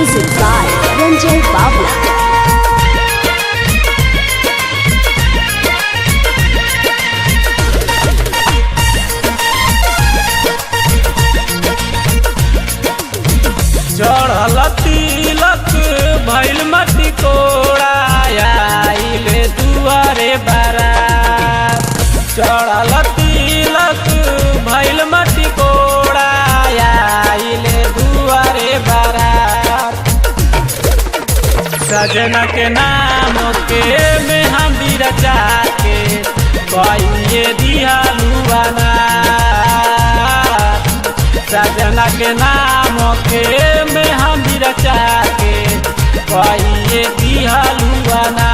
Music by Ranjay Bawla. चढ़ल तिलक भइल मटी कोड़ा आइले दुआरे बारात। चढ़ल तिलक भइल मटी कोड़ा आइले दुआरे बारात। सजना के नाम के में हम रचा के कहिए दिहालुआना। सजना के नाम के में हम रचा के कहिए दिहालुआना।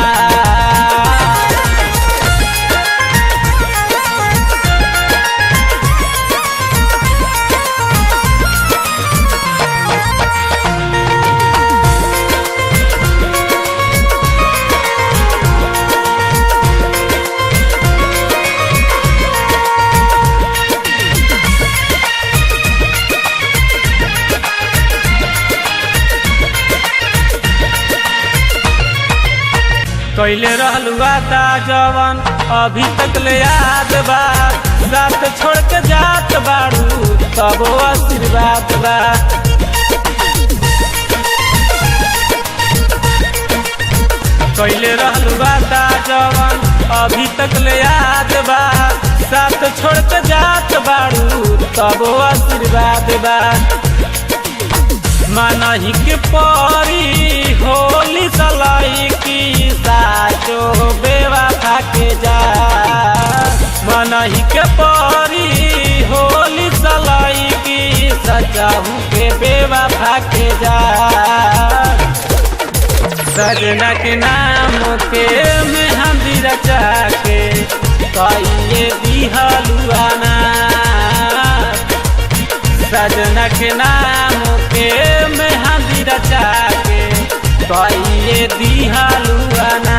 कैले रहलू वादा जवन अभी तक ले याद बा। साथ छोड़ के जात बाड़ू तब आशीर्वाद बा। कैले रहलू वादा जवन अभी तक ले याद बा। साथ छोड़ के जात बाड़ू तब आशीर्वाद बा। मनही के परी होली सलाई की साचो बेवफा के जा। मनही के परी होली सलाई की सचाहू के बेवफा के जा। सजना के नाम के में हम रचा के कहिए दिहलुआना। सजना के नाम के में हम रचा के कहिए दिहलुआना।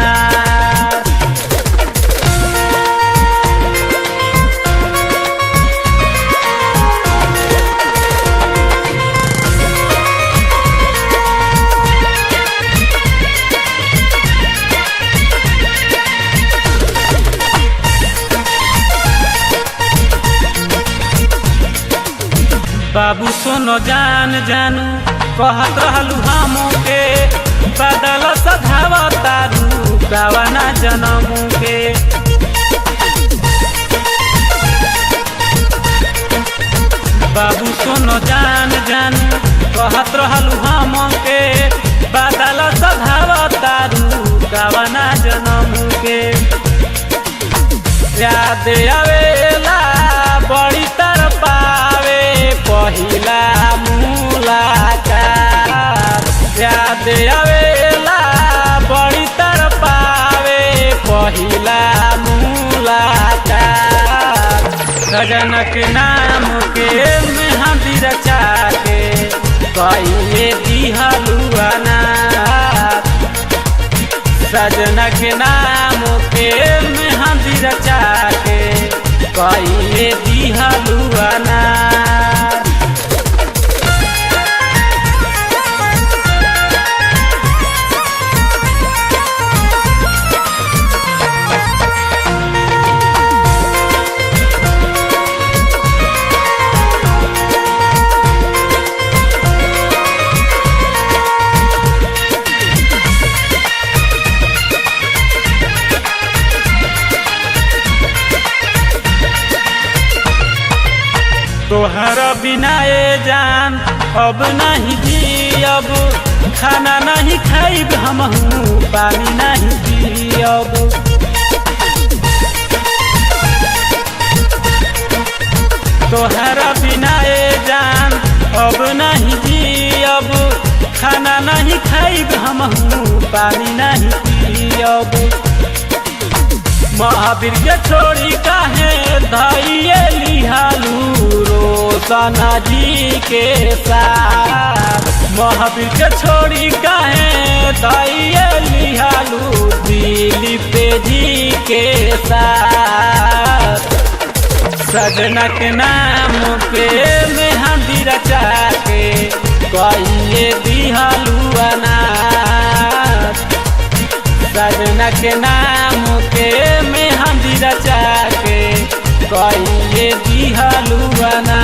बाबू सोनो जान जानू कहत रहलू हमके, बदल सधावा तारू गावना जनमू के। बाबू सोनो जान जानू कहत रहलू हमके, बदल सधावा तारू गावना जनमू के। याद आवेला बड़ी तरपावे पहिला मुलाकात। याद आवेला बड़ी तरपावे पहिला मुलाकात। सजना के नाम के में हम रचा के कहिए दिहलुआना। सजना के नाम के में हम रचा के कहिए दिहलुआना। तोहर बिना ए जान अब नहीं जियब, खाना नहीं खाइब हमहू पानी नहीं पियब। तोहर बिना ए जान अब नहीं जियब, खाना नहीं खाइब हमहू पानी नहीं पियब। महावीर के छोड़ी काहे धइये लिहालू रोशना जी के साथ। महावीर के छोड़ी काहे धइये लिहालू दिलीप जी के साथ। सजना के नाम पे मेहंदी रचा के कइले दिहलू। के नाम के मेहंदी रचा के कहिए दिहलुआना।